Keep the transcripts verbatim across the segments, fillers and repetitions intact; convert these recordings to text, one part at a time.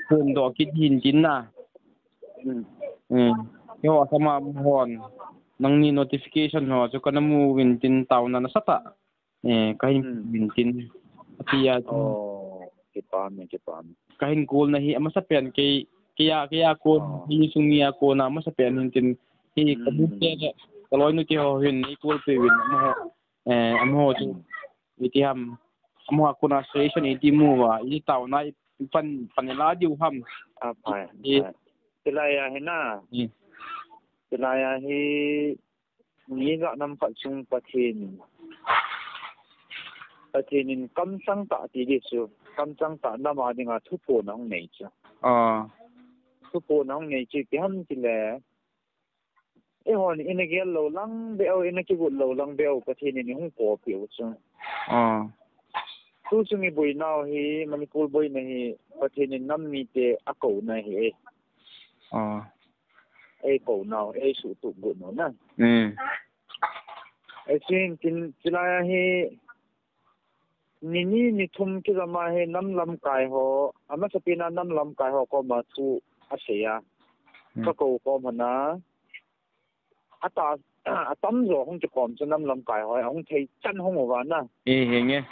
phondoh kit hin tin na. Hmm. Hmm. Keiho asama hon, nangni notification ho chu kana mu uvin tin taona nasatah eh, kahin Hmm. uvin tin. Atia chu Oh, kipah e, kipah e. Kahin call na hi amasapen kei, kei a, kei a kon, Oh. insung mi a kon a amasapen hin tin. Hi Hmm. ka bu te le, ka loinu te ho hin nei call pe uvin amaho, eh, amaho chu. Hmm. Iti ham, amaho a kon a suggestion iti mu uva, iti taona i pan, pan ila diu ham. Aphai, I aphai. Hilai a hi na. Hmm. Hilai a hi, mi ijat ham khat chung Pathen, Pathen in kamchang tah ti di chu, kamchang tah nam a dinga thuphon ahung nei chu. Ah. Thuphon ahung nei chu, ipi ham tile, eihon ina gel lou lang beh u, ina kigot lou lang beh u, Pathen in eihung poupeh u chu. Ah. Tu chung iboinau hi, Manipur boina hi, Pathen in nam mite akouna ahi e. Ah. Eikou nau, eisuhtup got nau na. Hmm. Eisin tin, chulai a hi, ni ni ni thum kijam a hi nam lamkai ho, amasapen a nam lamkai ho koma thu asei a. Hmm. Kakou kom hon a, ata, atamjo hung kikhom chu nam lamkai ho, ahung thei chan hung uva na. Eh, henge.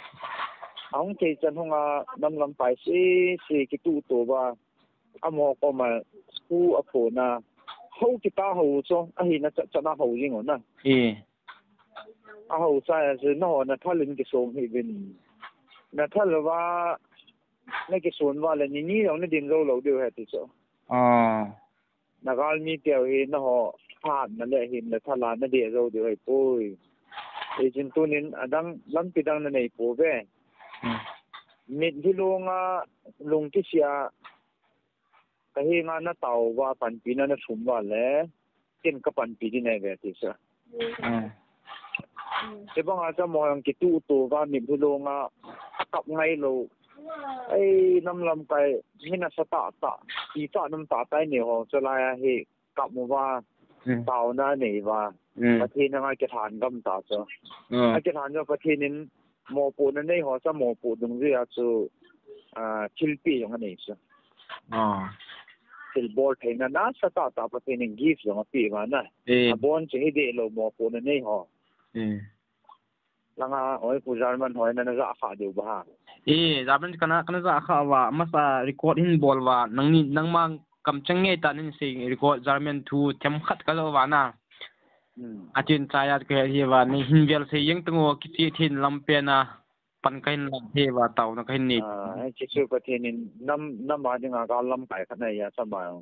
Ahung thei chan hung a, nam lamkai sese kituhto uva. Amaho koma thu aphon a, hou kita hou chu, ahina chat chat a hou jing u na. Eh. Ahou chai a chu, nangho nathal in kisong hih uvin. Nathal uva, nakison uva le, ni ni jong nadin jou lou diu ahi ti chu. Ah. Nagalmi teu hi, nangho phat naleh hin, nathal a nadeh jou diu ahipoi. Hichun tunin, adang, lampi dang nanei pouve. Hmm. Mitlhi long a, lung kisih a, Kahenga natao uva, panpina nathum uva le, ken kapanpi ding ahi ve ti chu. Hmm. Chubang a chu amaho jong kituhto uva, mitlhi long a, akap ngai lou. Ei, nam lamkai, mi nasatah tah, kichat nom tah tah inei ho, chulai a hi, kap uva, Hmm. taona anei uva. Hmm. Pathen anga kilhan gam ta chu. Hmm. Akilhan chu Pathen in mopohna nei ho chu, mopoh dungjui a chu, ah, thilpeh jong anei chu. Ah. Thilbol theina nasatah tah Pathen in gift jong apeh uva na. Eh. Abon chu hideh lou mopohna nei ho. Eh. Langa, oi, Pu German hoi, nana jah kha diu ba ha. Eh, German kana, kana jah kha uva, masa record hin bol uva, nangni, nangma kamcheng ngai tah in sei record German thu themkhat kajo uva na. Hmm. Achin chaya kahe uva, nei hin vel sei jeng teng o, kichih thei in lampen a, pan kahin la thei uva, taona kahin nei. Ah, hiche chu Pathen in nam, nam a dinga gal lamkai khat ahi a, sama.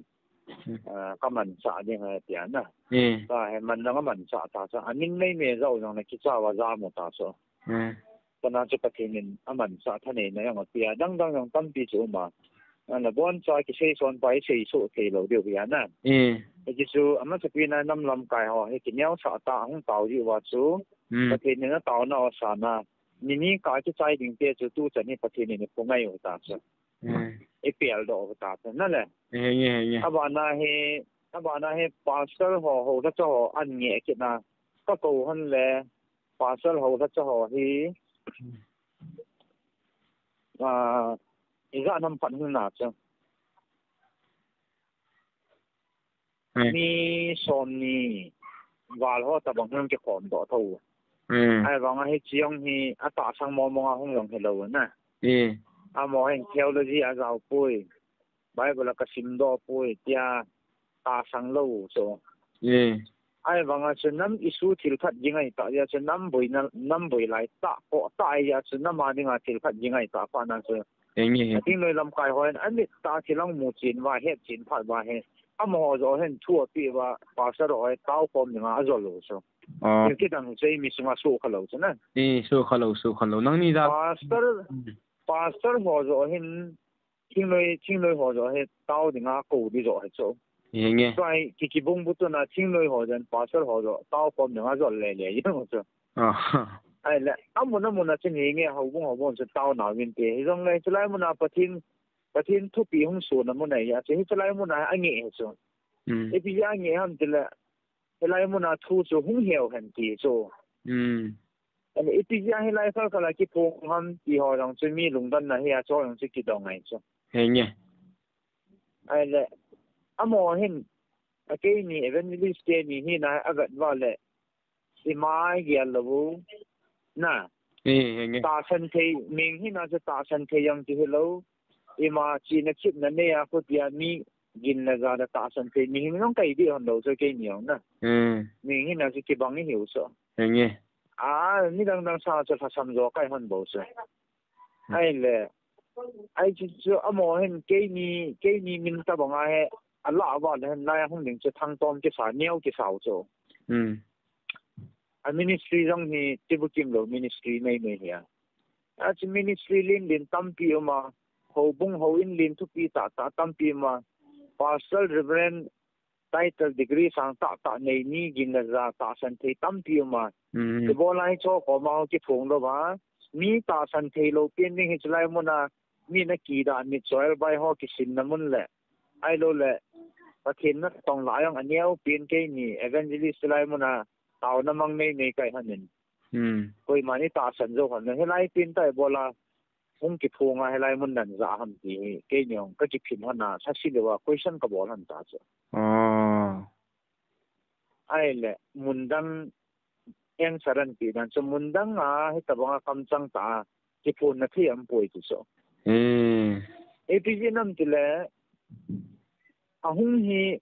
Hmm. Ah, kamansah ding ahi tia na. Hmm. Kahe man jong amansah ta chu. Aning nei me jou jong le kicha uva jam u ta chu. Hmm. Kona chu Pathen in amansah thaneina jong ape a. Dang dang jong tampi chu um a. Ana boncha kisei son pa isei soh thei lou diu ahi a na. Hmm. Hiche chu amasapen a nam lamkai ho hi kineosah tah a hung tao jiu va chu. Hmm. Pathen in ataona u asan a. Ni ni kah kichai ding te chu tuchan hi Pathen in eiphu ngai u ta chu. Hmm. Eipel doh u ta chu. Na le. Henge, henge. Abana hi, abana hi pastor ho, houlhacha ho, an ngeh kit na. Kakou hon le, pastor houlhacha ho hi, Hmm. ah, ijat ham phat hung na chu. Hmm. Mi somni val ho tabang hung kikhom doh tho. Hmm. Ahivang a hiche jong hi atahsang mong mong a hung jong hilou na. Hmm. Amaho hin theology ajao poi. Bible a kasim doh poi tia tahsang lou chu. Hmm. Ahivang a chu nam issue thil khat ging ahi tah jeh a chu nam boina, nam boi lai tah, koh tah ahi a chu nam a dinga thil khat ging ahi tah phat na chu. Henge, henge. Athingnoi lamkai hon, amit tah a thil ahung mu chen uva, het chen phat uva hi. Amaho joh hin thu apeh uva, pastor ho hi tao khom dinga ajol u chu. Ah. Thil kidang chu eimi sunga sukha lou chu na. Eh, sukha lou, sukha lou. Nangni ja. Pastor, Hmm. pastor ho joh hin, thingnoi, thingnoi ho joh hi tao dinga kou di joh hi chu. Henge. Tua hi, ki, kibung bu tuna thingnoi ho jong pastor ho joh tao khom dinga jol le le jeng u chu. Ah. Ahile, amun amun a chun henge, houbung houbung chu taona uvin te. Hijongle, chulai mun a Pathen, Pathen thupeh hung sona mun ahi a chu, hiche lai mun a angeh hi chu. Hmm. Ipi jeh a angeh ham tile, hilai mun a thu chu hung heu hen ti chu. Hmm. Ahile, ipi jeh a hilai khal khal a kiphong ham ti ho jong chu mi lungdon na hi a chu jong chu kidong ngai chu. Henge. Ahile, amaho hin, a keini evangelist teni hina avet uva le, ima gel lou u, na. Eh, henge. Tahsan thei, mihing hina chu tahsan thei jong chu hilou. Ima chihna chimna nei a khutia mi gin le ja le tahsan thei. Mihing jong kahi dih hon lou chu keini jong na. Hmm. Mihing hina chu kibang ihiu chu. Henge. A, midang dang sanga chu lhasam jo kahi hon bou chu. Hmm. Ahile, ahi chu chu amaho hin keini, keini min tabang a hi, alah uva le hin lai a hung ding chu thangtom kisa, neo kisa u chu. Hmm. A ministry jong hi, tibukim lou ministry nei nei hi a. A chu ministry lin lin tampi um a, houbung houin lin thupi tah tah tampi um a, Pastor, Reverend, title degree sang tah tah nei ni gin le ja tahsan thei tampi um a. Hmm. Ibola hicho koma ho kiphong lou va. Mi tahsan thei lou pen ding hi chulai mun a, mi na kidah mit choir bai ho kisinna mun le. Ahilou le, Pathen natong lah jong aneo pen keini evangelist chulai mun a, taona mang nei nei kahi hon in. Hmm. Koiman itahsan jou hon le. Hilai pen tah ibola, hung kiphong a hilai mun nan ja ham ti hi, keini jong kakiphin hon a, lhase lou a, question kabol hon ta chu. Ah. Ahile, mun dang answer anti dan chu, mun dang a, hitabang a kamchang tah a, kiphonna thei aumpoi ti chu. Hmm. Ipi jeh ham tile, ahung hi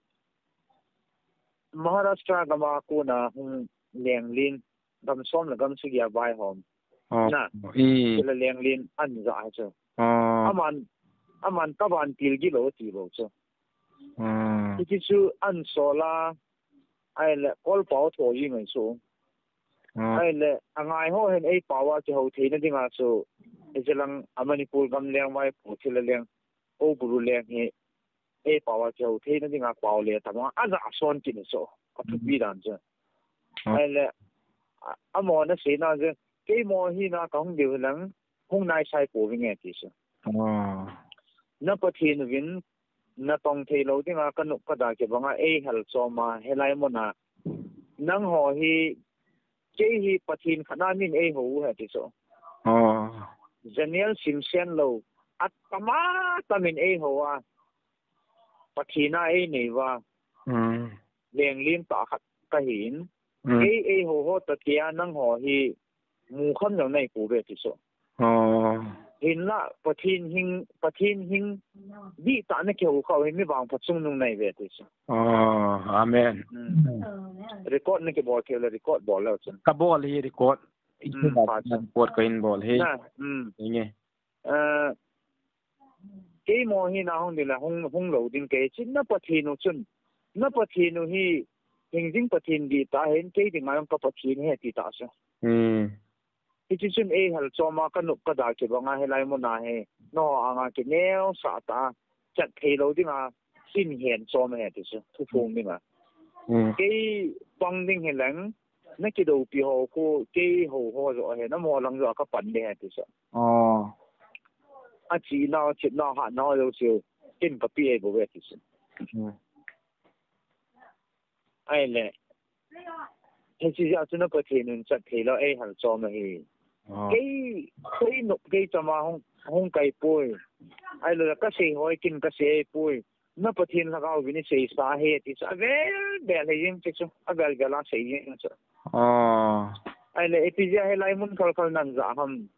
Maharashtra gam a kona hung leng lin, gam som le gam sagi a vaihom. Oh. Na. Eh. Chule leng lin an ja hi chu. Oh. Aman, aman kaban til gilou ti bou chu. Hmm. Hiti chu an sol a, ahile kolpao tho ji mai chu. Hmm. Ahile angai ho hin eipao a kihou theina dinga chu, hiche lang a Manipur gam leng, Vaiphu thil a leng, Houbru leng hi, eipao a kihou theina dinga pao le tabang a ja son kit ni chu. Athupi dan chu. Hmm. Ahile, a, amaho na seina chu, keimo hina kahung diu hilang, hung naisai pouvinge ti chu. Ah. Na Pathen uvin, natong thei lou dinga kanop kada kibang a eihal chom a, hilai mun a. Nangho hi, kei hi Pathen khat a min eihou u ahi ti chu. Ah. Janiel Simsen lou, atam atam in eihou a, Pathen a einei uva. Hmm. Leng lin tah khat kahin. Hmm. Kei eihou ho toh tia nangho hi mukham jong nei pouve ti chu. Oh. Hinla, Pathen hing, Pathen hing dihtah na kihou khah u hi mi vangpha chungnung nahi ve ti chu. Oh, amen. Hmm. Record na kibol thei le record bol leu chun. Kabol hi record. Hmm, pa chun. Record kahin bol hi. Na, hmm. Inge. Eh, keimo hina hung ding le hung, hung lou ding kahi chu, na Pathen u chun. Na Pathen u hi, hingjing Pathen dihtah ahin, kei dinga jong ka Pathen ahi ti tah chu. Hmm. Hiti chun eihal chom a kanop kada kibang a hilai mun a hi, nangho anga kineosah tah a, chat thei lou dinga, hin hen chom ahi ti chu, thuphong dinga. Hmm. Kei pang ding hileng, na kidoupi ho khu, kei hou ho joh ahi, namo lang joh a kapan ding ahi ti chu. Oh. Achinau, achitnau, hatnau jouse, ken kapeh ahi bouve ti chu. Hmm. Ahile, hiche jeh a chu na Pathen un chat thei lou, eihal chom ahi. Oh. Kei, kei nop kei chama hung, hung kai poi. Ahilou le kasei hoi kin kasei poi. Na Pathen Lhagao vin eiseisa ahi ti chu avel vel ahi jeng ti chu. Avel vel a sei jeng chu. Oh. Ahile, ipi jeh a hilai mun khal khal nan ja ham.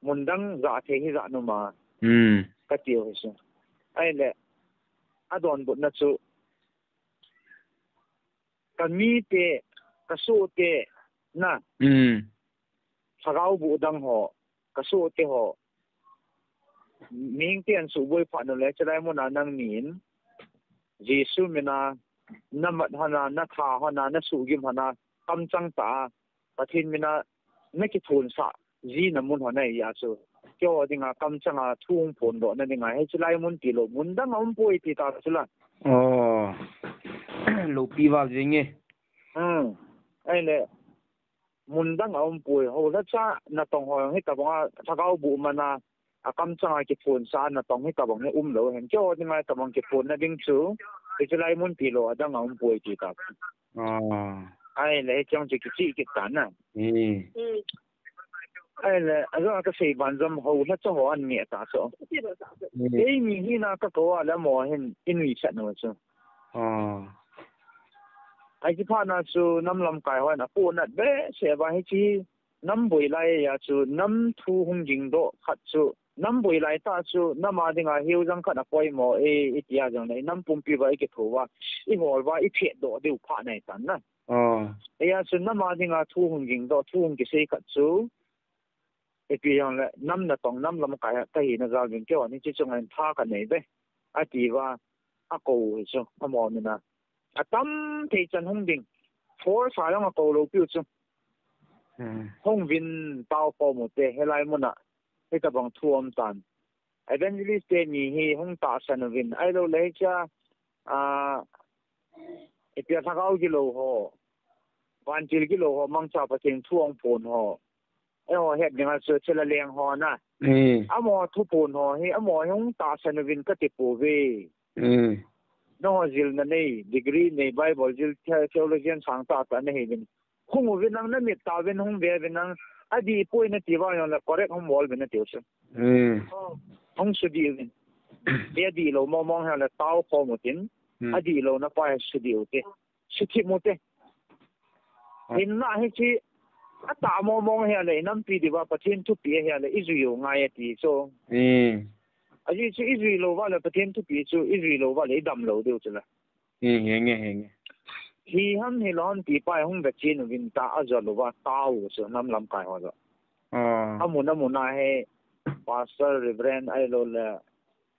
Mun dang ja thei hi ja nom a. Hmm. Kati u hi chu. Ahile, adonbutna chu. Ka mite, ka sohte, na. Hmm. Lhagao boh dang ho, ka sohte ho. Mihingte an suhboi phat u le, chulai mun a nangni in. Jesu min a, na mat hon a, na tha hon a, na suhgim hon a, kamchang tah a. Pathen min a, na kiphonsah. Jina mun hon ahi a chu. Keiho dinga kamchanga thu hung phondohna dinga. Hiche lai mun tilou. Mun dang a um poi ti ta chu la. Oh. Loupi val jeng e. Hmm. Ahile. Mun dang a um poi. Hoilai cha natong ho jong hitabang a lhagao boh man a. A kamchanga kiphonsah a natong hitabang hi um lou hen. Keiho dinga hitabang kiphonna ding chu. Hiche lai mun tilou adang a um poi ti ta. Oh. Ahile hiche jong chu kichih kit ta na. Hmm. Hmm. Ahile, ajong a kasei ban jom ho lha cha ho an nge ta so. Ei mi hi na ka ko a le mo hin in wi chat no chu. Ai chi pha na chu nam lamkai ho na pu nat be se ba hi chi nam boi lai ya chu nam thu hung ging do khat chu. Nam boi lai ta chu nam a dinga hiu jang khat a poimo e i tia jong le nam pumpi ba i ke tho ba i hol ba i phet do deu pha nai tan na. Ei a chu nam a dinga thu hung ging do thu hung kisei khat chu. Ipi jong le nam na tong nam lamkai ka hi na jal vin keu ani chi chung an tha ka nei be. A ti va a ko hi chu a mo ni na. A tam thei chan hung ding. Force a jong a ko lo piu chu. Hung vin tao ko mu te he lai mun a. He ta bang thu om tan. Evangelist te ni hi hung ta san vin. Ai lo le cha a ipi a thagau gi lo ho. Van til gi lo ho mang cha pa ting thu ong pon ho. Eiho het dinga chu thil a leng ho na. Amo thuphon ho hi, amo hi hung tahsan uvin kati pouve. Nangho jilna nei, degree nei, Bible jil, the-, theologian sangtah tah nahiuvin. Hung uvin nang namit tauvin hung ve uvin nang, adih poi nati uva jongle correct hung bol uvin nati u chu. Hung sudih uvin. Adih lou mong mong hile tao khom utin. Adih louna pa hi sudih ute. Suthip ute. Hinna hiche, atah mong mong hile, inampi diuva Pathen thupeh hile, ijui u ngai ati chu. Ajeh chu ijui lou uva le, Pathen thupeh chu ijui lou uva le, idam lou diu chu le. Henge, henge. Hi ham hilou ham ti pa hung vechen uvin ta ajol uva tao chu nam lamkai ho joh. Amun amun a hi Pastor, Reverend ahilou le,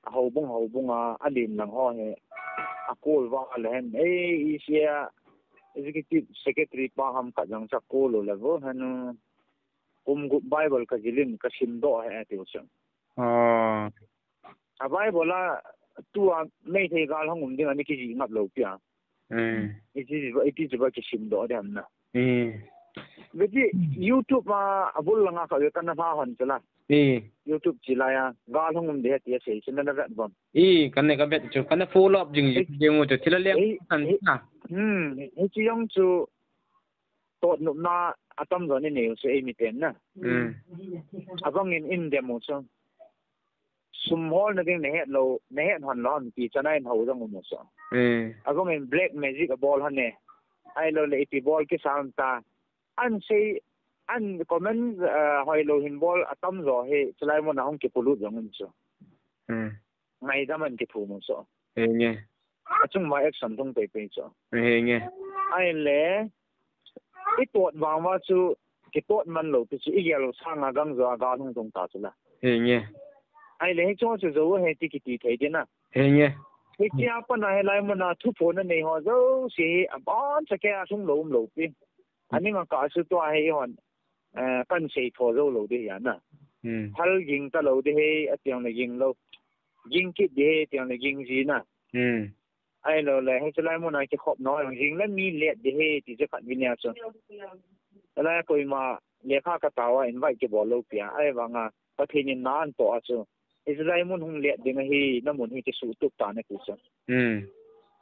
houbung, houbung a, alen lang ho hi, a call uva le hen, ei, isia, Executive Secretary pa ham khat jong chu a call u le vo, henu, kum gup Bible ka jilin, ka simdoh e, ati u chu. A Bible a, tua, Meitei gal hung um ding ani kijih ngap lou pia. Iti, iti chuba kisimdoh ding ham na. Veti, YouTube a, abul langa kha ve kana lha hon chu la. YouTube chi laiya, gal hung um ding ahi tia sei, chu nana vet bom. Kana ka vet chu, kana follow up jing jing u chu, thil a leng kan na. Hiche jong chu, tot nopna atam jo ni nei u chu eimi ten na. Abang in in dem u chu. Sum holna ding nahet lou, nahet hon lou ham ti chana in hou jong um u chu. Abang in black magic abol hon e. Ahilou le ipi bol kisa ta. An sei, an comment, eh, hoilou hin bol atam jo hi, chulai mun a hung kipolut jong um chu. Ngaidam an kithum u chu. Achung ma action thung pei pei chu. Ahile, i tot vang uva chu, kitot man lou pi chu, i gel u sanga gang jo a gal hung tung ta chu la. Ahile, hiche chu jou ahi ti kiti thei ding na. Hiche a pat na hilai mun a thuphon anei ho jouse hi, abon chauva lhung lou um lou pi. Aning a kah chu tua hi hon, eh, kan sei tho jou lou ding ahi na. Hal ging ta lou ding ahi, ati jongle ging lou. Ging kit ding ahi, ati jongle ging ji na. Ahilou le, hiche lai mun a kikhop nau jong jing le mi let ding ahi, ti chu khat vin a chu. Hilai a koima lekha katao a invite kibol lou pia. Ahivang a, Pathen in na antoh a chu. Hiche lai mun hung let ding ahi, na mun hi kisuhtup tan ati chu.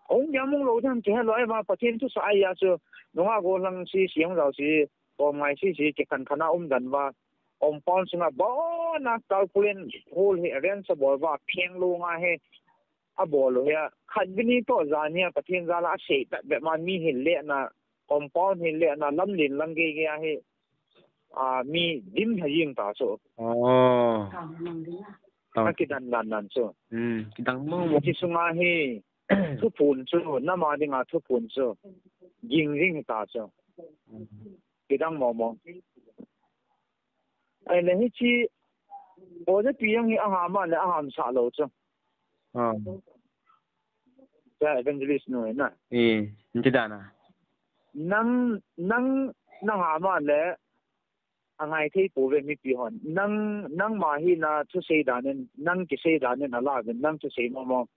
Hung jam hung lou ding ham ti helou ahivang a Pathen thusah ahi a chu. Nungah gollhang sese hung jao se, kom ngai sese, kikhan khan a um dan uva. Compound sunga bon a tarpaulin hol hi arrange abol uva, pheng lou nga hi. Abol u hi a, khat vin ni toh jan hi a, Pathen jal a asei pet pet ma mi hi lehna, compound hi lehna, lamlen lang gei gei a hi, a, mi dim ha jing ta chu. Akidan dan dan chu. Hiche sunga hi, thuphon chu, nam a dinga thuphon chu, ging jing hi ta chu. Kidang mong mong. Ahile hiche, Oja pi jong hi aham a le aham sah lou chu. Cha evangelist nu hi na. Nang, nang, nang ham a le angai thei pouve mipi hon. Nang, nangma hi na thusei dan in, nang kisei dan in ala uvin, nang thusei mong mong.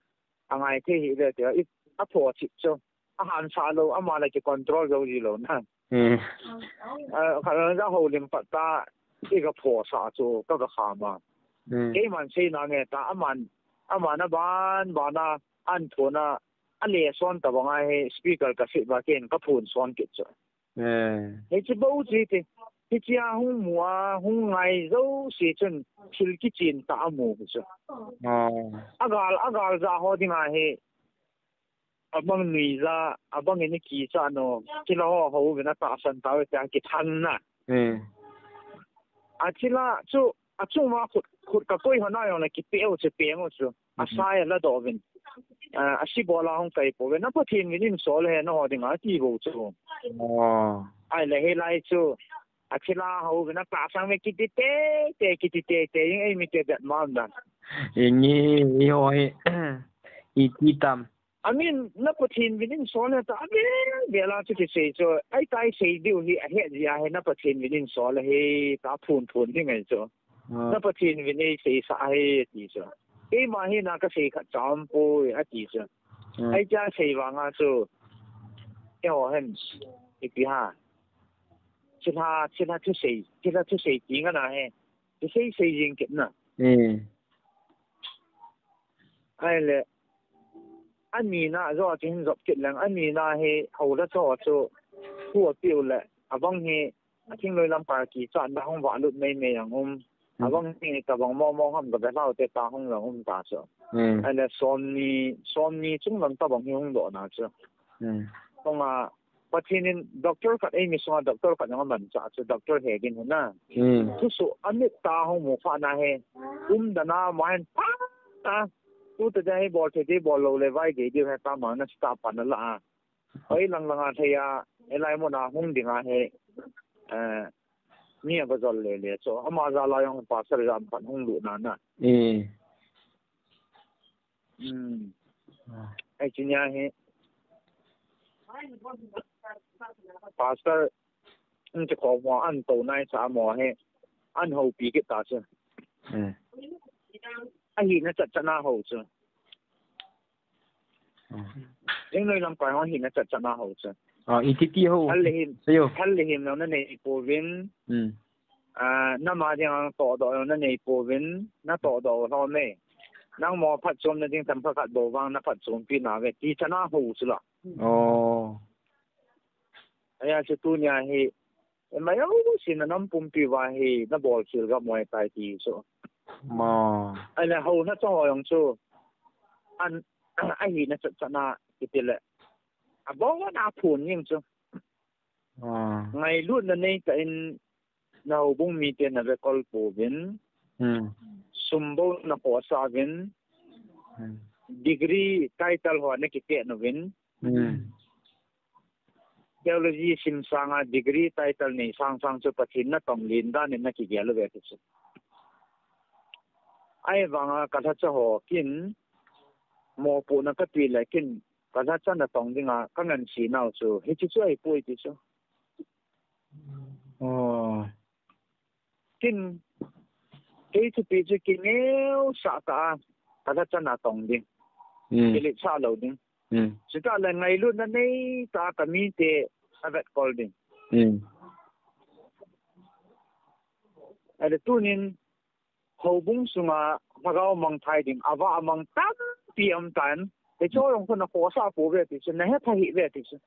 Angai thei hih ve tia, i, aphoh chip chu. Aham sah lou, ama le kicontrol jou ji lou na. A, khat na houlim pat ta, i kaphoh sah chu, ka, kakham a. Keiman seina nge ta, aman, aman aban, ban a, an thon a, ale son tabang a hi speaker kaset uva ken kaphon son kit chu. Hiche bou chu hiti. Hichea hung mu a, hung ngai jouse chun thil kichen tah amu hi chu. Agal, agal ja ho dinga hi abang nuija, abang in kicha no, thil ho ho vin atahsan tauve tia kithanna. Athil a chu, achunga khut, khut kakoi ho na jongle kipeu chu, peng u chu. Asai ala doh vin. Asi bola hung kai pouve. Na Pathen vin in sol he na ho dinga ti bou chu. Ahile hilai chu. Athil a ho vin atahsan ve kiti tei tei, kiti tei tei, jing ei mite bet mam dan. Ingi, i ho hi, iti tam. I mean, na Pathen vin in sol he ta, avel, vel a chu kisei chu. Ai tai sei diu hi, ahet jia hi, na Pathen vin in sol he, ta phun phun ding ahi chu. Na Pathen vin ei seisah he, ti chu. Keima hi na kasei khat cha um poi, ati chu. Ai cha sei vanga chu. Eiho hen, ipi ha. Thil ha, thil ha thusei, thil ha thusei ti ngan ahi. Thusei sei jing kit na. Ahile, ani na jo a chu hin jop kit leng, ani na hi ho la cho chu, thu apiu le, abang hi, athing loi lam pa kichatna hung valut mei mei ang um. Abang hi tabang mo mo ham ka be lau te ta hung lang um ta chu. Ahile, somni, somni chung lang tabang hi hung doh na chu. Tonga, Pathen in doctor khat, eimi sunga doctor khat jong aman cha chu, doctor he din hina. Thusoh amit ta hung mu phat na he. Um dan a ma hin pha ta. Tu ta ja hi bol thei ding bol lou le vai gei diu he ta ma na sta pan la a. Hoi lang lang a thei a, elai mun a hung ding a he. Eh, mi a ba jol le le chu. Ama ja la jong pastor ja pan hung lu na na. Ai chi nia hi. Pastor, an ti kho mo, an to nai sa mo hi. An ho pi kit ta chu. Ahina chat chat na ho chu. Jing noi lam kai ho hina chat chat na ho chu. Ah, i ti ti ho. Hal le him. Ayo. Hal le him lo na nei pouvin. Ah, nama ding ang todoh na nei pouvin, na todoh lhom e. Nang mo phatchomna ding tam khat khat bou vang na phatchompi nauve, ti chan a ho chu la. Oh. Ahi a chu tunia hi, e mai o, sin na nam pumpi uva hi, na bolkhel gam u ahitai ti chu. Ma. Ahile ho na cho ho jong chu, an, ahina chat chat na, kiti le. Abon a phun jing chu. Ah. Ngailutna nei tah in na houbung mite na vekol pouvin. Hmm. Sum bou na khohsah uvin. Hmm. Degree title ho na kipeh uvin. Hmm. Theology sim sanga degree title nei sang sang chu Pathen na tong len dan in na kigel uve ti chu. Ahivanga ka lhacha ho kin mopohna ka pe le kin ka lhacha na tong dinga ka ngansena u chu hiche chu ahipoi ti chu. Oh. Kin, kei thupi chu kineosah tah a, ka lhacha na tong ding. Hmm. Kiletsah lou ding. Hmm. Chutah le ngailutna nei tah a ka mite a vetkol ding. Hmm. Ahile tunin, houbung sunga lhagao mangthai ding, avah mang tampi aum tan. Hiche ho jong khu na khohsah pouve ti chu, na hetha hih uve ti chu.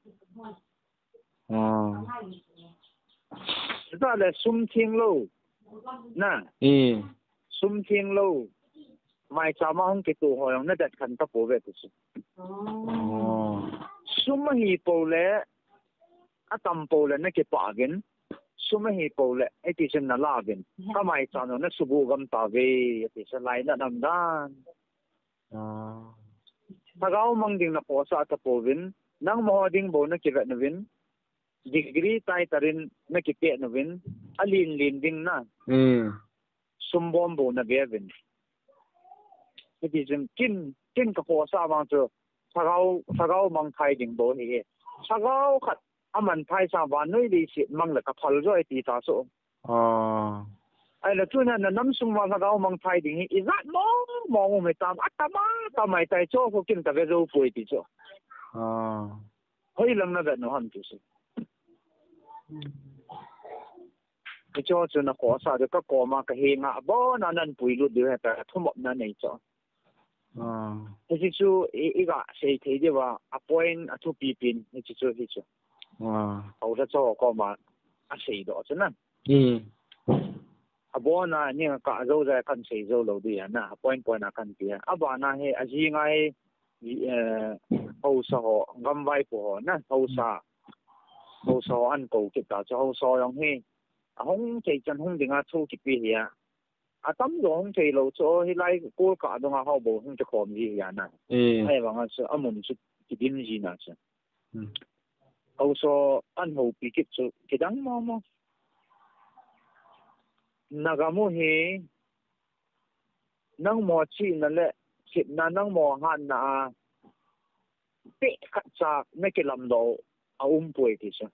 Ah. Chutah le sum theng lou. Na. Eh. Sum theng lou. Maicham a hung kitoh ho jong na det khen ta pouve ti chu. Oh. Sum ahi pou le, atam pou le na kipah uvin. Sum ahi pou le, iti chu na la uvin. Ka maicham jong na subuh gam tauve, ati chu lainat aum dan. Ah. Lhagao mang ding na khohsah ta pouvin, nangma ho ding bou na kivet uvin, degree title in na kipeh uvin, alen len ding na. Hmm. Sum bom bou na ve uvin. Hiti chun kin, kin ka khohsah vang chu, lhagao, lhagao mangthai ding bou ahi e. Lhagao khat a mangthai sang vannoi leiset mang le ka phal jo e ti ta chu. Ah. Ahile tunia na nam sung uva lhagao mangthai ding hi ijat mong mong um hitam, atam atam ahitai, chu khu kin ka ve jou poi ti chu. Ah. Hoilang na vet u ham ti chu. Hiche ho chu na khohsah diu, ka koma ka henga abona nan puilut diu ahitai, thumop na nei chu. Ah. Hiche chu i, i ga sei thei diu a, a point a thupi pen, hiche chu, hiche chu. Ah. Hou lhacha ho koma a seidoh chu na. Abona ni ka jo ja kan sei jo lo di a na, a point point a kan ti a. Abana hi, ajing a hi, eh, hausa ho, gamvai pu ho na, hausa. Hausa ho an ko kit ta, chu hausa ho jong hi, ahung thei chan hung ding a thu kipe hi a. Atam jo hung thei lo chu, hi lai kol ka dong a hau bo hung te khom ji hi a na. Ai vang a chu, amun chu kidim ji na chu. Hausa an houpi kit chu kidang mama. Nagamu hi nangmo chihna le chihna nangmo hatna a pe khat cha na kilam do a um poi ti chu.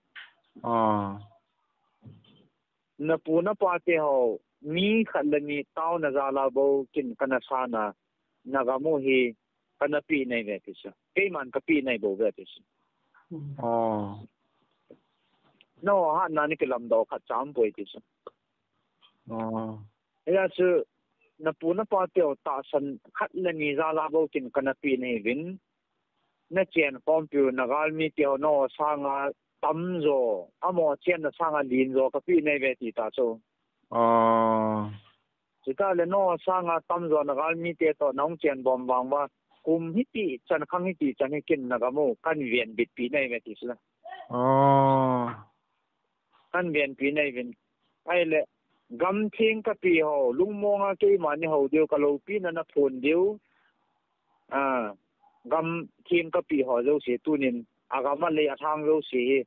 Na pu na pa te ho, mi khat le mi tauna jala bo kin kana sana, nagamu hi kana pi nei ve ti chu. Keiman ka pi nei bo ve ti chu. No, ha na ni kilam do khat cham poi ti chu. Aya chu, na pu na pa te ho tahsan khat le ni jala bo kin kana pi nei vin. Na chen khom piu na galmi te ho no sanga tamjo, amo chen na sanga linjo ka pi nei ve ti ta chu. Chuta le no sanga tamjo na galmi te to nong chen bom vang ba, kum hiti chan khang hiti chan hi kin nagamu kan ven bit pi nei ve ti chu la. Kan ven pi nei vin. Ai le, gam thing ka pi ho, lungmonga keima ni ho diu, ka lopi na na phun diu. Gam thing ka pi ho jouse tunin, agam a lei athang jouse hi,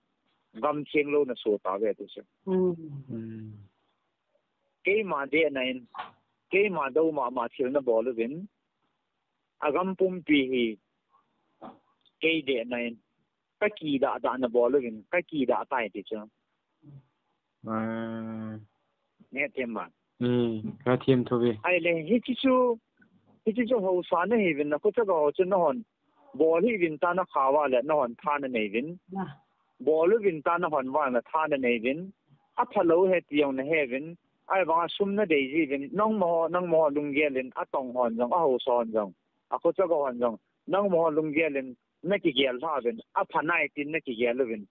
gam thing lo na so ta ve ti chu. Keima dehna in, keima do mama thil na bol uvin, agam pumpi hi, kei dehna in, ka kidah dah na bol uvin, ka kidah tai ti chu. Ne them ba. Ka them tho ve. Ai le, hichi chu, hichi chu hausa na hi vin na, ko cha ga ho chu na hon. Bol hi vin ta na khawa le, na hon tha na nei vin. Bol uvin ta na hon va na tha na nei vin. A pha lo he ti jong na he vin. Ai vang a sum na dei ji vin. Nangmo ho, nangmo ho lunggel in, a tong hon jong, a hausa hon jong. A ko cha ga hon jong. Nangmo ho lunggel in, na kigel lha vin, a pha nai tin na kigel uvin.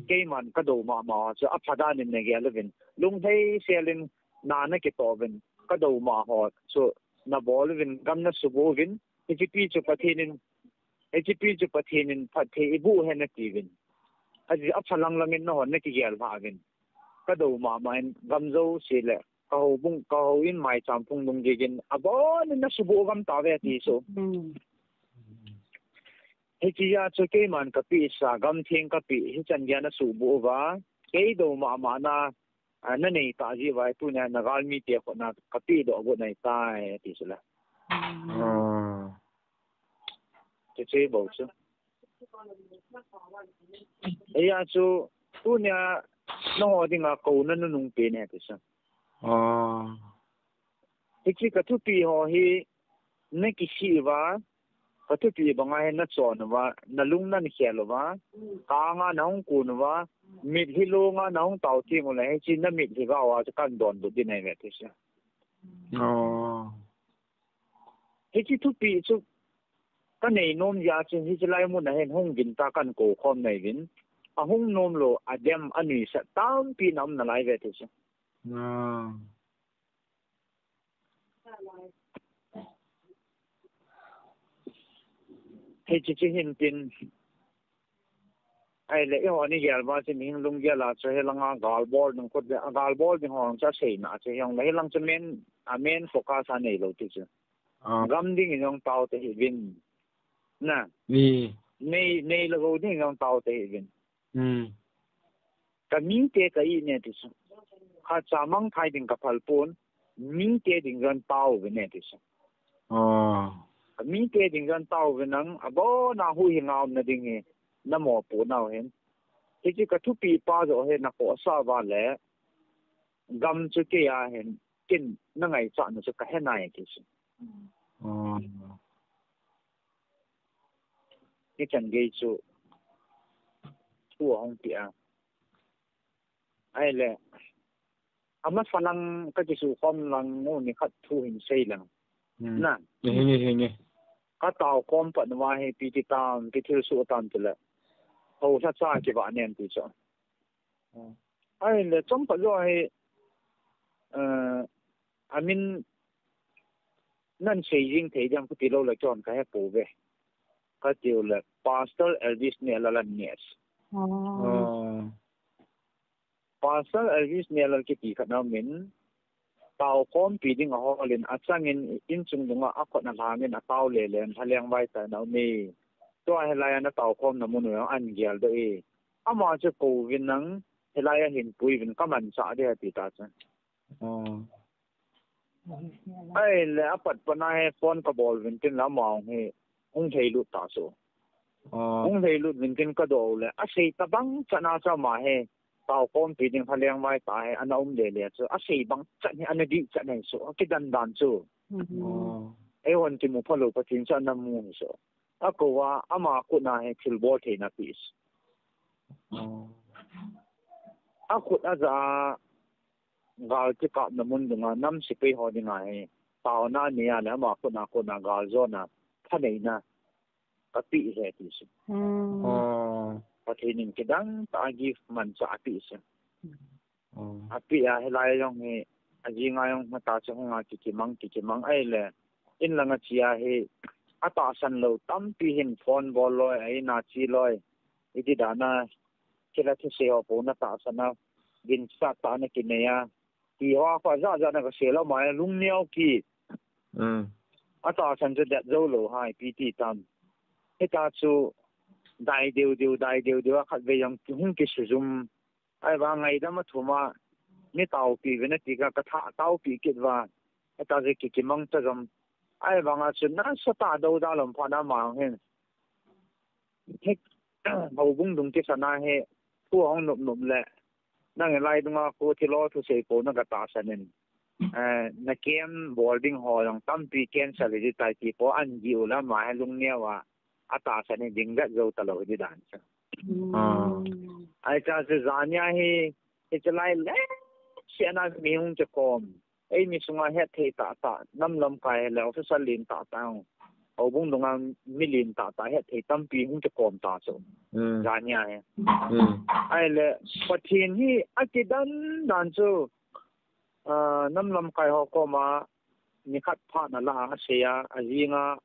Keiman ka do mama chu a pha dan in na gel uvin. Lunghei sel in na na kito vin, ka do ma ho chu na bol uvin, gam na subu uvin. Hichi pi chu Pathen in, hichi pi chu Pathen in phatthei i bu he na ti vin. Aji a pha lang lang in na hon na kigel lha vin. Ka do mama in gam jouse le ka houbung, ka hou in mai cham phung dung gigin abon in na subu gam ta ve ti chu. Hichi a chu keiman ka pi sa, gam thing ka pi, hichan gei na subu uva, kei do mama na, na nei ta ji vai tu na, na galmi te ko na ka pi do go nai tai ti chu la. Chu chu bo chu. Eia chu, tunia, nangho dinga kouna nunung pen e ti chu. Hichi ka thupi ho hi, na kisih uva, ka thupi banga hi na chon uva, na lung na khel uva, ka anga na hung kun uva, mitlhi longa na hung tao ting u le, hichi na mitlhi gao a chu kan donbut ding ahi ve ti chu. Hichi thupi chu ka nei nom jeh a chu hichi lai mun a hin hung vin ta kan kou khom nai vin. A hung nom lou, a dem, a nuisat tampi na um nalai ve ti chu. Hichi chu hin tin. Ahile, eiho ni gel ba chu mihing lunggel a chu hilanga gal bol ding khut le, a gal bol ding ho chu a seina chu hijongle, hilang chu main, a main focus a nei lou ti chu. Gam ding in jong tao tahih uvin. Na. Nei, nei le gou ding in jong tao tahih uvin. Ka mite ka it ne ti chu. Khatcha mangthai ding ka phal pon, mite ding jong tao uvin ne ti chu. Ka mite ding jong tao uvin nang, abona huhhing a umna ding hi, na mopoh nau hin. Hichi ka thupi pa joh hi na khohsah uva le, gam chu kei a hin, ken na ngaichat na chu ka he nai ti chu. Hichan gei chu, thu ahung peh a. Ahile, amasa lang ka kisukhom lang u ni khat thu hin sei lang. Na. Ka tao khom pat uva hi ipi ti tam, ipi thilsoh tam tile. Houlhacha kivah nem ti chu. Ahile, chomkhat joh hi, uh, I mean, nan sei jing thei diam kati lou le chon ka he pouve. Kati u le Pastor Elvis Nelal an nge. Oh. Pastor Elvis Nelal kiti khat na min tao khompi ding a holin a changin in chung dunga a khut a lhangin a tao le len thaleng vai ta na mi. Tua helai a na tao khom na mun u an gel do e. Ama chu ko vin nang helai a hin pui vin ka man cha de ti ta cha. Oh. Ai le a pat pana he phone ka bol vin tin la ma he hung thei lut ta so. Oh. Hung thei lut vin tin ka do le a sei ta bang cha na cha ma he tao khompi ding thaleng vai ta he ana um le le chu a sei bang cha ni ana di cha nei so a ki dan dan chu. Oh. Ei hon ki mu pha lo pa tin cha na mu so. A ko wa ama ko na he thil bol thei na pi. Oh. A khut a ja gal ti kap na mun dunga nam si pe ho dinga he. Tao na ni a le ama khut na ko na gal zo na tha nei na ka pi he ti si. Oh. Pathen in kidang ta gift man cha a pi si. Oh. A pi a helai jong hi a ji nga jong ma ta cha hung a ki ki mang ki ki mang ai le in langa chi a hi a ta san lo tampi hin phone bol loi ai na chi loi. I ti da na kila thi se ho po na ta san na din sa ta na ki ne ya. Ti ho a kho ja ja na ka se lo ma lung neo ki. Mm. A ta san chu det zo lo hai pi ti tam. He ta chu dai deu deu dai deu deu a khat ve jong hung ki su zum. Ai va ngai dam a thuma ni tau pi ve na ti ka ka tha tau pi kit va. He ta je ki ki mang cha jom. Ai va nga chu na sa ta do da lom pha na ma hin. He ho bung dung ki sa na he. Pu hong nup nup le. Nang lai dunga ko thi lo thu sei ko na ka ta san in. Eh, na kem bol ding ho jong tampi cancel hi tai ti po an ji u la ma he lung neo a. A ta san in ding vet zo ta lo hi dan sa. Ah. Ai cha chu zania hi, hi cha lai le, si ana mi hung cha kom. Ei mi sunga het thei ta ta, nam lam kai le officer lin ta ta hung. Ho bung dunga mi lin ta ta het thei tampi hung cha kom ta chu. Mm. Zania hi. Mm. Ai le, Pathen hi a ki dan dan chu, ah, nam lam kai ho koma, ni khat pha na la a sei a, a jing a,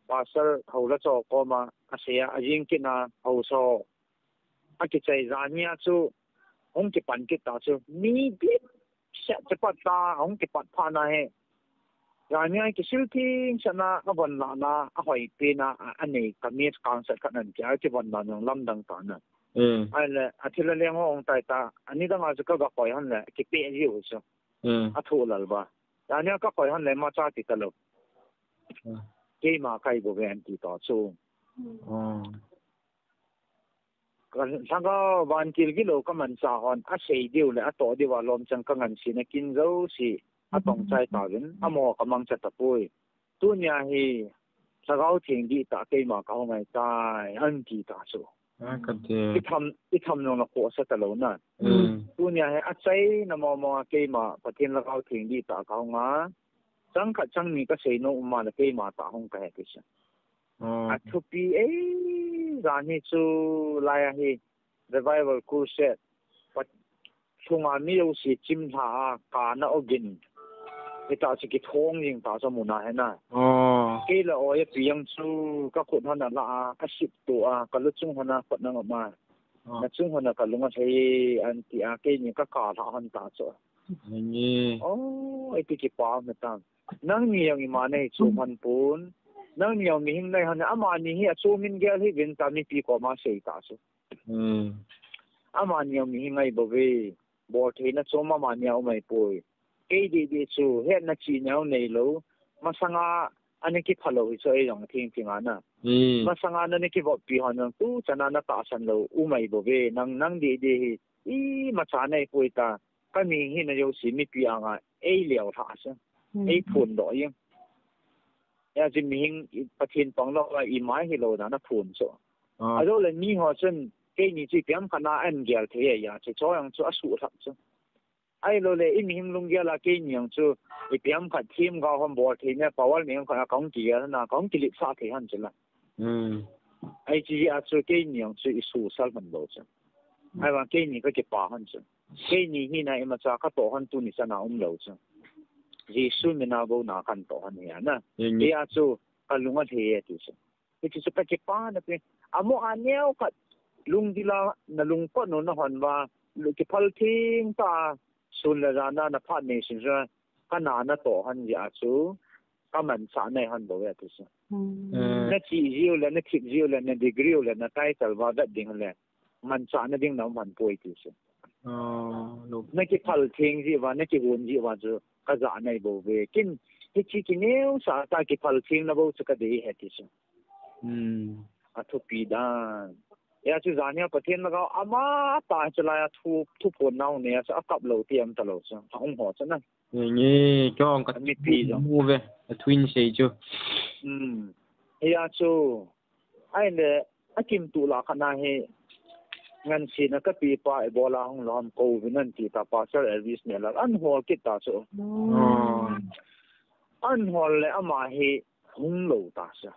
pastor ho la cho koma, a sei a, a jing kin a, ho so. A ki chai zania chu, hung ki pan kit ta chu, mi bit, sia cha pat ta, hung ki pat pha na he. Zania ki sil thing sa na, a von la na, a hoi pi na, a, a nei ka mi kang sa ka nan ki, a ki von na nung lam dang ta na. Mm. Ai le, a thil a leng hong tai ta, a ni dang a chu ka ga koi han le, ki pe ji u chu. Mm. A thu lal ba. Zania ka koi han le ma cha ti ta lo. Mm. Keima kai bo ve an ti ta chu. Oh. Ka thanga van kil gi lo ka man cha hon, a sei diu le, a to diu a lom chang ka ngan si na kin zo si, a tong chai ta vin, a mo ka mang cha ta pui. Tunia hi, Lhagao Theng di ta keima ka hong ai tai, an ti ta chu. Ah, ka ti. I tham, i tham nong na ko sa ta lo na. Mm. Tunia hi, a chai na mo mo a keima, Pathen Lhagao Theng di ta ka hong a. Chang khat chang ni ka sei no um ma le keima ta hong ka he ti sa. Oh. A thupi ei, zan hi chu lai a hi, Revival Crusade. Pat, thunga mi yo si chim hla a, ka na ogin. Hi ta chu ki thong jing ta chu mu na he na. Oh. Kei la o ya pi yang chu, ka khut hon a la a, ka sip tu a, ka lu chung hon a khut na ngam a. Oh. Na chung hon a ka lung a sei an ti a, kei ni ka ka hla hon ta chu. Ni. Oh, ei ti ki pa me ta. Nang ni yang i ma nei chu man pun. Nang ni yang mi hing nei hon a ma ni hi a chu min gel hi vin ta mi pi ko ma sei ta chu. Mm. Ama ni mi hi ngai bo ve. Bol thei na chu ama ni a um ai poi. Kei di di chu, het na chi neo nei lo. Masanga ani ki pha lo hi chu ei jong thing thing a na. Mm. Masanga na ni ki vop pi hon jong tu chana na ta san lo, um ai bo ve. Nang, nang di di hi. I ma cha nei poi ta. Ka mi hi na yo si mi pi anga. Ei leo tha sa. Ei phun do ing. Ya ji mi hing i Pathen pang lo a i mai hi lo na na phun so. Ah. A lo le mi ho chun kei ni chi piam khat na an gel thei ya, chi cho yang chu a su thak chu. Ai lo le i mi hing lung gel a kei ni yang chu i piam khat thim ga hom bol thei ne power ni hong khat a kong ki gel na kong ki lip sa thei han chu la. Mm. Ai chi a chu kei ni yang chu i su sal man lo chu. Ahivang keini kakipah hon chu. Keini hina imacha katoh hon tuni chana umlou chu. Jesu mina bou na katoh hon hi ana. Hia chu kalung alhai e ti chu. Hichu kakipah na pi. Amo aneo khat lungdila nalungkot nona hon uva. Kiphal theng tah a sun le jan a naphat nei sun chu. Kana natoh hon jeh a chu. Kamanchah nei hon bou e ti chu. Nachi jiu le, nathip jiu le, na degree u le, na title uva vet ding le. Manchah na ding na um hon poi ti chu. Nakiphal theng jeh uva, nakihon jeh uva chu. Kajah nei bou ve. Kin, hiche kineosah tah kiphal theng na bou chu kadei e ti chu. Athupi dan. Hia chu jania Pathen lhagao ama tah chu laiya thu, thuphon nau ne a chu akap lou ti um talou chu. Ahung ho chu na. Nge, kihong ka mipi jong. Mu ve, athuin sei chu. Hia chu, ahile, akimtuh lah khat na hi, ngansena kapipa ibola hung lou ham kou vin anti ta Pastor Elvis Nehlal, an hol kit ta chu. An hol le ama hi hung lou ta chu.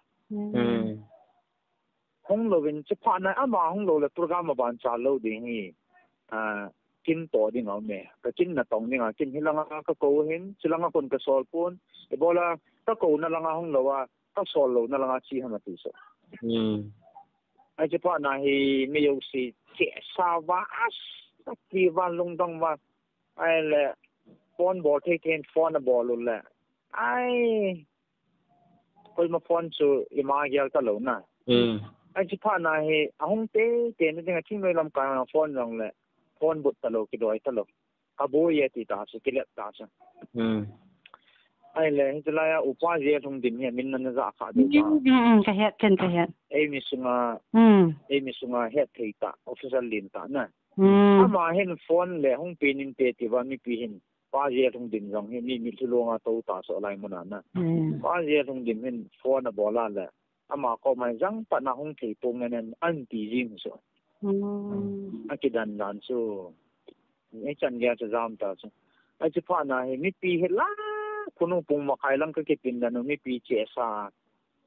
Hung louvin, chuphat na ama hung lou le program aban chal lou ding hi, kin toh ding a um e. Ka kin natong ding a, kin hilanga kakou hin, chulanga kon kasol pon. Ibola kakouna langa hung lou a, kasol louna langa che ham ati chu. Ai chuphat na hi mi jouse chesa uva, asa ti uva, lungdong uva. Ahile, phone bol thei thei in phone abol u le. Ai, koima phone chu ima gel talou na. Ai chuphat na hi, ahung teitei na ding a thingnoi lamkai a phone jong le. Phone but talou, kidoi talou. Kaboi e ti ta chu, kilep ta chu. Ahile, hiche laiya upa J. Lhungdim hi amin nana jah kha diu ba. Kahet chen, kahet. Eimi sunga, eimi sunga hetthei tah, officer lentah na. Ama hin phone le hung pen inte tiuva mipi hin. Pa J. Lhungdim jong hi mi mitlhi longa tou ta chu alai muna na. Pa J. Lhungdim hin phone abol a le. Ama koma jang pat na hung thei pong nen anti jing chu. Akidan dan chu. Ichan geiya chu jam ta chu. Ai chuphat na hi mipi hi la khonung pung makhai lang kakipin dan u mipi chesa.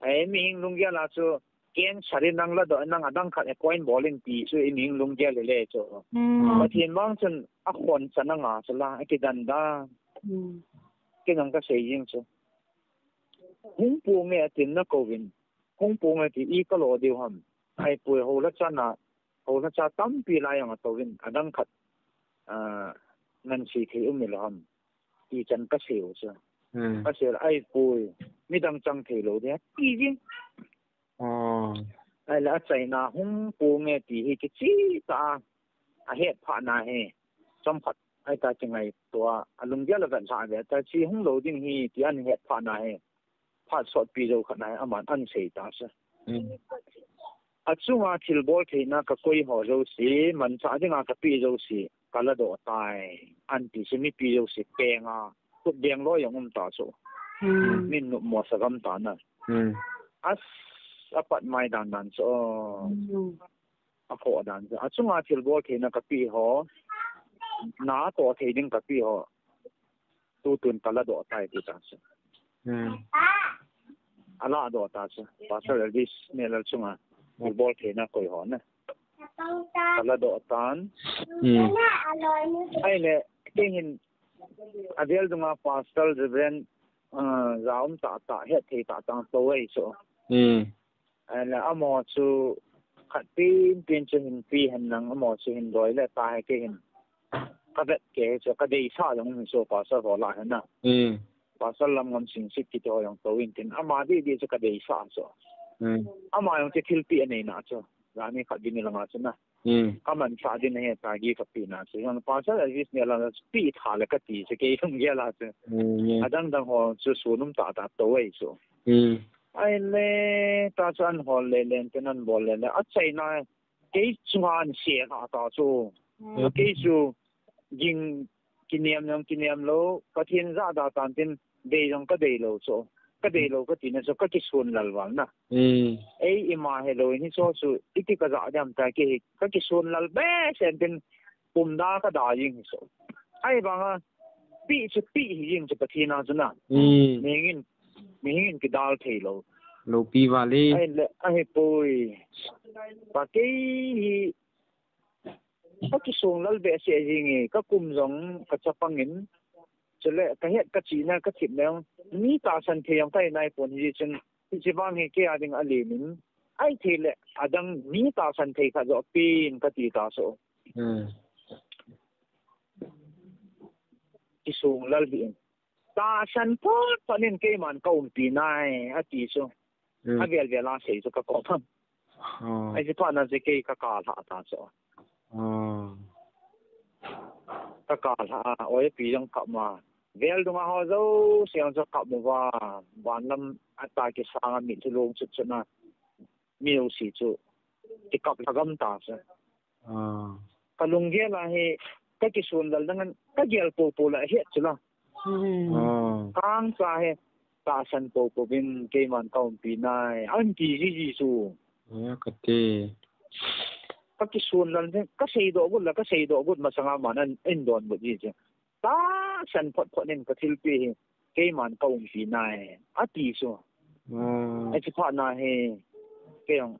Ai mihing lunggel a chu cancer in nang ladoh, nang adang khat appoint bol in ti chu i mihing lunggel hile chu. Pathen vang chun akhon chan anga chu la, akidan dan. Kei jong kasei jing chu. Hung ponge atin nakouvin. Hung ponge ti i kalo diu ham. Ahipoi houla chana, houla cha tampi lai jong atouvin adang khat, ngansi thei um ilou ham. Ichan kasei u chu. Kasei le ahipoi, midang chang theilou ding ati jing. Ahile achaina hung ponge ti hi kicheh tah a, ahet phat na hi. Chomkhat ahita kingaito a, alunggel avet lhah ve ta, che hung lou ding hi ti ahet phat na hi. Phat sotpi jou khat na hi, aman asei ta chu. Achunga thilbol theina kakoi ho jouse, manchah dinga kapeh jouse, kaladoh tai. Anti chu mipi jouse penga, khut beng loi jong um ta chu. Min nopmo sa gam ta na. As, apat mai dan dan chu. Akhoh dan chu. Achunga thilbol theina kapeh ho, natoh thei ding kapeh ho. Tutun kaladoh tai ti ta chu. Aladoh ta chu. Pastor Elvis Nehlal chunga thilbol theina koi ho na. Kaladoh tan. Ahile, kei hin avel dunga Pastor Reverend, ja um tahtah, hetthei tahtah tou ahi chu. Ahile amaho chu khat penpen chu hin pe hen lang, amaho chu hin doi le ta hi kei hin. Kavet kei hi chu, kadeisah jong hi chu Pastor ho lah hi na. Pastor Lamngam Singsit kiti ho jong tou in tin, ama didi chu kadeisah chu. Ama jong chu thilpeh aneina chu. Jani khat ding langa chu na. Kamanchah din ahi ta, gift kapeh na chu. Jong Pastor Elvis Nehlal chu peh tha le kati chu kei lunggel a chu. Adang dang ho chu sun um tahtah tou ahi chu. Ahile, ta chu an hol le len tin an bol le le. Achaina kei chunga an sel ta chu. Kei chu ging kinem jong kinem lou, Pathen jah da tan tin dei jong kadei lou chu. Kadei lou kati na chu kakison lal val na. Ei ima helou in hichu chu iti kajah ding ham ta kei hi kakison lal behseh in tin pum da kada jing hi chu. Ahivanga peh chu peh hi jing chu Pathen a chu na. Mihing in, mihing in kidal thei lou. Loupi val e. Ahile, ahipoi. Pa kei hi Ka kisung lal behseh jing e, ka kum jong ka chapang in, chule ka het ka chihna ka thepna jong, mi tahsan thei jong ka hi nai pon, hijeh chun, hiche vang hi kei a ding alen in, ahithei le adang mi tahsan thei khat joh pen ka ti ta chu. Hmm. Kisung lal hih in. Tahsan phot phot in keiman ka umpi nai, ati chu. Hmm. Avel vel a sei chu ka kom. Oh. Ahi chu phat na chu kei ka kap lha ta chu. Oh. Ka kap lha a, oi pi jong kap ma. Vel dunga ho jouse jong chu kap uva. Van lam a ta kisang a mitlhi long chut chut na. Mi jouse chu. Kikap lha gam ta chu. Ah. Ka lunggel a hi, ka kisun lal dang in, ka gel popo la het chu la. Hmm. Ah. Kang cha hi, tahsan popo vin keiman ka umpi nai, an ti jiji chu. Ah, ka ti. Ka kisun lal dang, ka seidoh got la, ka seidoh got masang a man an, an donbut ji chu. Tahsan phot phot in ka thilpeh hi, keiman ka umpi nai, ati chu. Hmm. Ahi chu phat na hi, kei jong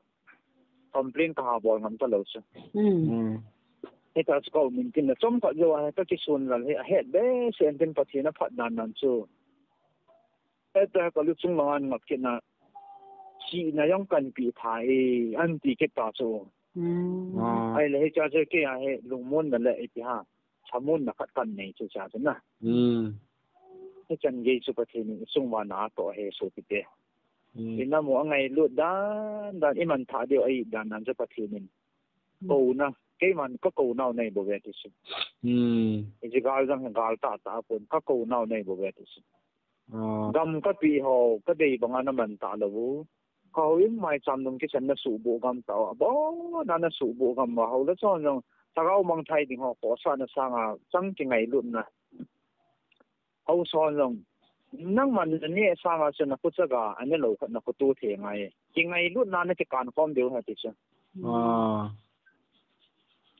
complain ka ha bol ngam ta lou chu. Hmm. Hmm. Hita chu ka um in tin la chomkhat jou a hi ka kisun lal hi ahet behseh in tin Pathen a phat dan dan chu. Hita ka luchung langa ngap kit na, chihna jong kan pe tha e, an ti kit ta chu. Hmm. Ah. Ahile hiche chu kei a hi lungmonna le ipi ham, thamunna khat kan nei chu cha chu na. Hmm. Hichan gei chu Pathen in i chungvana atoh ahi sopite. Hmm. I nam u angailut dan dan, i manthah diu a i dan dan chu Pathen in. Hmm. Kouna, keiman ka kou nau nei bou ve ti chu. Hmm. Hiche gal jong gal tah tah pon, ka kou nau nei bou ve ti chu. Ah. Gam ka pe ho, ka dei banga na man ta lou u. Ka houin maicham nung kisan na suhboh gam ta u. Abon a na suhboh gam uva hou le chon jong. Lhagao mangthai ding ho, khohsahna sanga chang kingailutna. Hou son jong. Nangman na neh sanga chu na khucha ga, a ne lou khat na khutu thei ngai. Kingailutna na kikan khom diu ahi ti chu. Ah.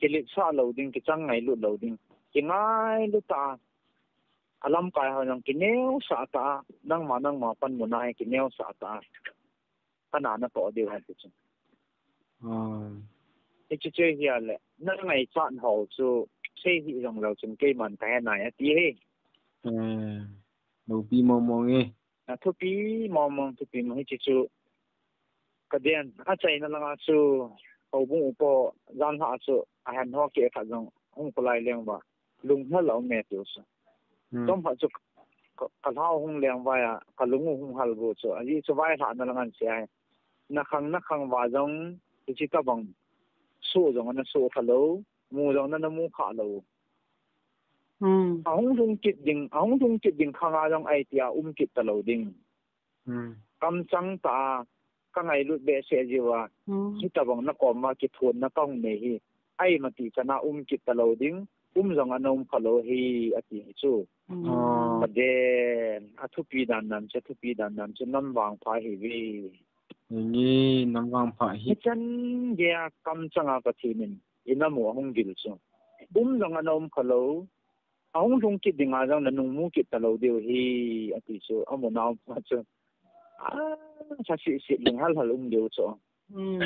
Kiletsah lou ding, kichang ngailut lou ding. Kingailut ta. A lamkai ho jong kineosah ta, nangma, nangma panmun a hi kineosah ta. Kana na toh diu ahi ti chu. Hmm. Hiche chu hi a le, na ngaichat ho chu, sei hih jong lou chun keiman ka he nai ati hi. Hmm. Loupi mong mong e. Na thupi mong mong, thupi mong hiche chu. Ka den, achaina langa chu, houbung upa, jan lha chu, ahen ho keh khat jong, hung kholai leng uva. Lunghel a um e tiu chu. Hmm. Chomkhat chu ka, ka lhau hung leng vai a, ka lung u hung hal bu chu. Ajeh chu vailhahna lang an sia hi. Na khang, na khang uva jong, hiche tabang. Soh jong ana soh kha lou, mu jong ana mu kha lou. Hmm. Ahung lhung kit ding, ahung lhung kit ding khang a jong ahi tia um kit ta lou ding. Hmm. Kamchang tah a, ka ngailut behseh jeh uva, hmm, hitabang na koma kithonna ka hung nei hi. Ahi mati chan a um kit ta lou ding, um jong ana um kha lou hi, ati hi chu. Hmm. Ah. Ka den, athupi dan dan chu, athupi dan dan chu, nam vangpha hi ve. Nge, nam vangpha hi. Hichan gei a kamchang a Pathen in, i nam u ahung vil chu. Um jong ana um kha lou, ahung lhung kit ding a jong na nung mu kit ta lou diu hi, ati chu, amun a um pa chu. Ah, sa si si lunghel hel um diu chu. Hmm.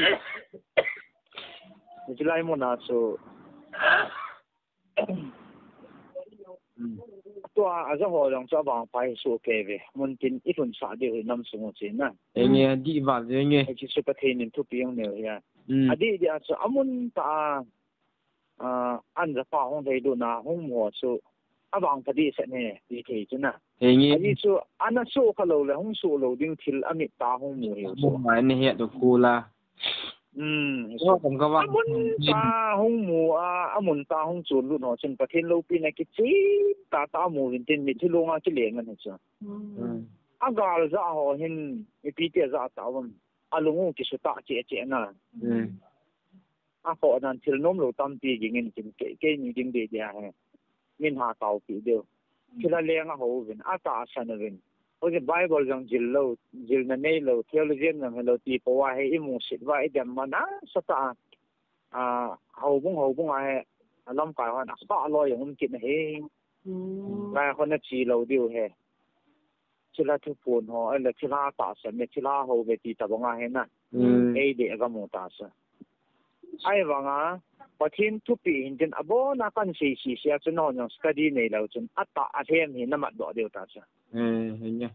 Hiche lai mun a chu. Hmm. Tua, aja ho jong chu avangpha hi soh kei ve. Mun tin i lhunsah diu hi nam sung u chun na. Enge, adih val ve nge. Hiche chu Pathen in thupi hung neiu hi a. Hmm. Adih dih a chu amun tah a. Ah, an japa hung thei duna, hung mu chu, avangpha dehset ne, ti thei chu na. Henge. Ajeh chu, ana soh kha lou le, hung soh lou ding thil amit a hung mu hi chu. Hung mu nge het u khu la. Hmm. Amun tah hung mu a, amun tah hung chon lut ho chun, Pathen loupina kichen tah tah mu vin tin mitlhi long a kileng ngan hi chu. Hmm. Agal jah ho hin, ipi ti jah tah uvem. Alung u kisutah cheh cheh na. Hmm. Akhoh dan thil nomlou tampi ging in tin kei, keini ding dei dia hi. Min ha taopi diu. Thil a leng a hou vin, atahsan uvin. Hoiche Bible jong jil lou, jilna nei lou, theologian jong hilou ti pou a hi, i musit uva, i dem man a, sa ta a. Ah, houbung, houbung a hi, a lamkai hon, a pa loi jong um kit na hi. Hmm. Lai hon na chi lou diu hi. Thilha thuphon ho, ahile thilha tahsan le thilha hou ve ti tabang ahi na. Hmm. Ei deh a ka mu ta sa. Ahivanga, Pathen thupeh hintin abona kahin sei sese a chu nahon jong study neilou chun, atah alhem hi namat doh diu ta chu. Eh, hinge.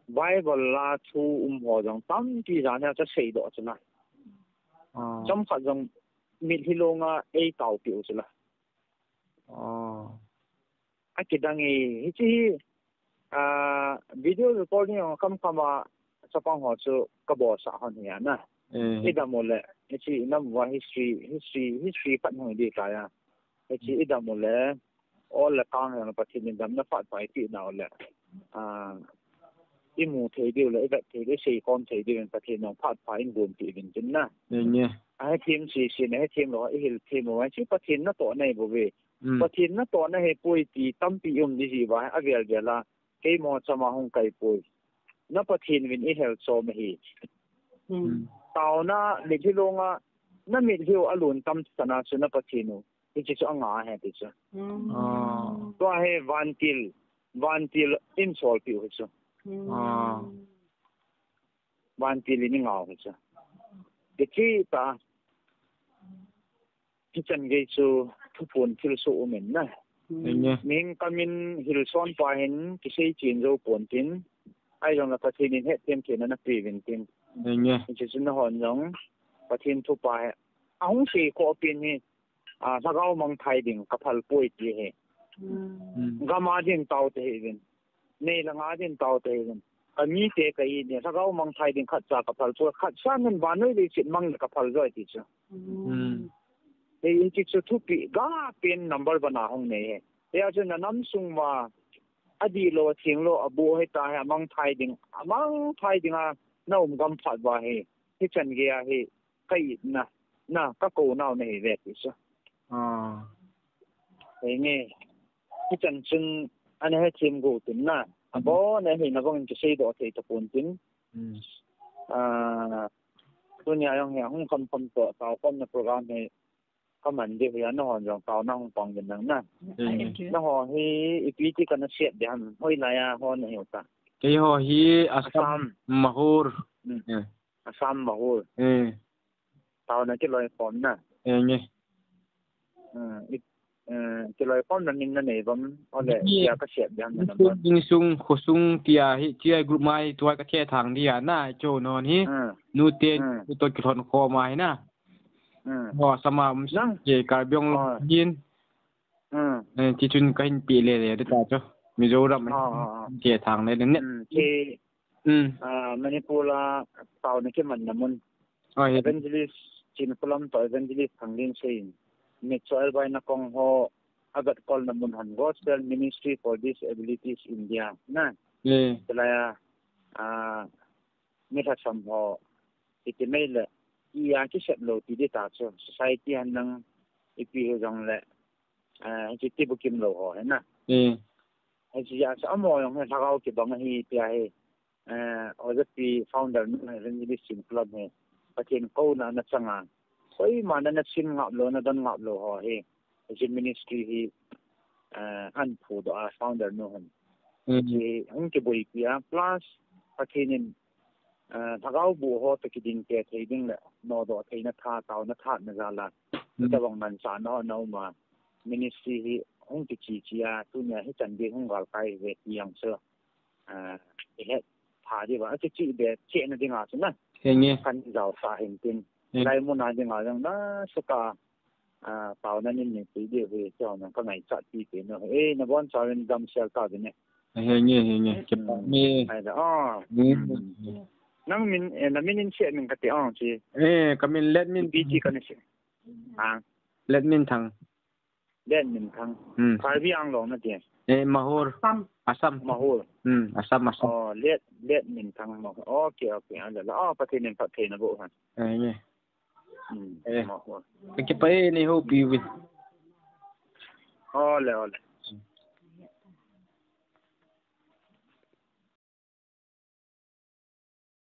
Bible a thu um ho jong tampi jan a chu seidoh chu na. Ah. Chomkhat jong mitlhi longa eitaopeh u chu la. Ah. Akidang e, hiche hi, ah, video recording jong khamkham a chapang ho chu kabol sah hon hi a na. Eh. Idam u le, hiche inam uva history, history, history khat hung hi ding tai a. Hiche idam u le, ol le kang jong Pathen in damna phat pha ipeh nau le, ah, imu thei diu le, ivet thei diu, iseikhom thei diu in Pathen in phat pha eigonpeh uvin tin na. Hinge. Ahethem sese na, hethem lou, ihil them u, hiche Pathen natohna ahi bouve. Hmm. Pathen natohna ahipoi ti tampi um ding jeh uva, avel vel a, keima chama hung kai poi. Na Pathen uvin ihil chom ahi. Hmm. Taona mitlhi longa, na mitlhi u alon tam chan a chu na Pathen u. Hiche chu anga ahi ti chu. Hmm. Ah. Tua hi vantil, vantil in solpeh u hi chu. Hmm. Ah. Vantil in ingah u hi chu. Hiche ta. Hichan gei chu thuphon thilsoh um in na. Hinge. Mihing kamin hilson pa hin kisei chen jou pon tin. Ahijongle Pathen in hetthem theina napeh uvin tin. Hinge. Hiche chu nahon jong Pathen thupha hi. Ahung sei khoh pen hi, ah, lhagao mangthai ding kaphal poi ti hi. Hmm. Gam a ding tao tahih uvin. Nei le gou a ding tao tahih uvin. Ka mite ka it in, lhagao mangthai ding khatcha kaphal chu, khat sangin vannoi leiset mang le kaphal joi ti chu. Hmm. Hei, hiche chu thupeh gapen number one a hung nei hi. Hia chu na nam sung uva, adihlou, athenglou, aboh hita hi, amangthai ding, amangthai ding a, na um gam phat uva hi. Hichan gei a hi, ka itna, na, ka kou nau nahi ve ti chu. Ah. Hinge. Hichan chun ana hethem got un na. Abon a hina bangin kiseidoh thei tapon tin. Hmm. Ah, tunia jong hi ahung khamkham toh, taokhomna program hi kaman diu hi a, nahon jong taona hung pang uvin lang na. Hmm. Nahon hi ipi ti kana sep ding ham, hoilai a ho nahiu ta. Keiho hi Assam, Assam. Mahur. Hmm. Eh. Assam Mahur. Eh. Taona kiloikhomna. Eh, nge. Eh, i, eh, kiloikhomna min nanei uvam, ole, tia kasep ding ham na. Insung, insung, khosung tia hi, tia group mai, tua kathethang dia na, cho non hi. Hmm. Nute, hmm, nuto kilhon khom a hi na. Hmm. Ho, sama, um, nang? Ke Karbi Anglong hin. Hmm. Eh, ti chun kahin pe le le, de ta cho. Mizoram, oh, oh, oh, thethang le le ne. Hmm, ke Hmm. Ah, Manipur a taona kimanna mun. Oi. Evangelist Chinkholam toh Evangelist Thanglinsei in. Mitcho Elbai Nakong ho agatkolna mun hon Gospel Ministry for Disabilities India. Na. Eh. Chulai a, ah, mi lhasam ho. Iti mai le. Iya kisep lou ti di ta chu. Society hon nang ipi hu jong le. Ah, hiche ti bukim lou ho hi na. Hmm. Hiche a sa amo jong hi lhagao kibang ahi tia hi. Eh, Ojapi founder nu Evangelist Chinkholam hi. Pathen kouna ana chang a. Koima na, na sim ngap lou, na don ngap lou ho hi. Hiche ministry hi, eh, ahin phudoh a founder nu hin. Hmm. Hiche hung kiboipi a plus Pathen in eh, lhagao boh ho toh kiding te thei ding le, nodoh theina tha, taona tha na jal a. Hmm. Hitabang mansahna ho na um a, ministry hi hung kichi chi a, tunia hichan gei hung galkai ve ti jong chu, eh, ihet pha diu va, akichi be chehna ding a chu na. Henge. Kahin jaosah hin tin. Henge. Hilai mun a ding a jong na suka, ah, taona nin nei pui diu hi, chua nang ka ngaichat pi pi no. Eh, nabonchauvin damsel tauvin e. Henge, henge. Kipah e. Ai da, ah. Hmm. Hmm. Nang min, eh, na min in seh min kati, ah, chi. Eh, ka min Letminthang. Ipi ti kana seh. Ah. Letminthang. Letminthang. Hmm. Karbi Anglong nati. Eh, Mahur. Assam. Assam. Mahur. Hmm, Assam, Assam. Oh, Let, Letminthang Mahur. Okay, okay. Ala, la. Oh, Pathen in phatthei naboh hen. Eh, nge. Hmm, eh, Mahur. Kipah e, nei houpi uvin. Ole, ole.